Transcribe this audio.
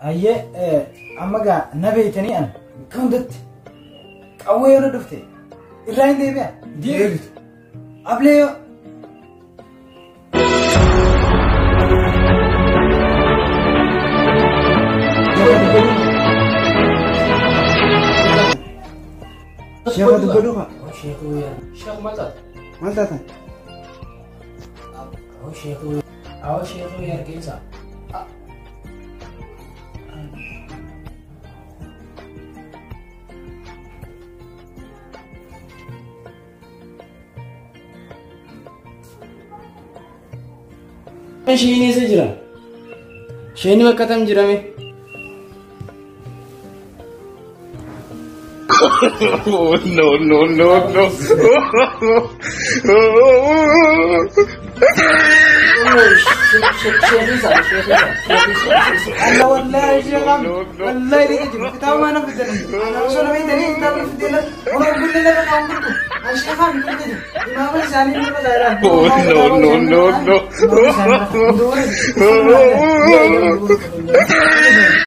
Ayyee amma gaa na beeytanii an bakka hundatti qawwee yoo na dhufte irraa hin deebi'a. Deebitu. Ablee yoo Sheekha dubbadhu kaa. Sheekuu yaa. Sheekh maal taate? Maal taatan? Awoo sheekuu. Awoo sheekuu yaa argeensa. Isheen eessa jira? Isheen bakka tam jirame? No, no, no, no. Allah wallahi sheekha wallahi ni jiru kitaaba mana fidan ana osoo na beeytanii kitaaba fidee ona gulli lafa qabu gurgu an sheekha mi jiru imaama isaanii nama zaayiraan. Oh, no, no, no, no. No.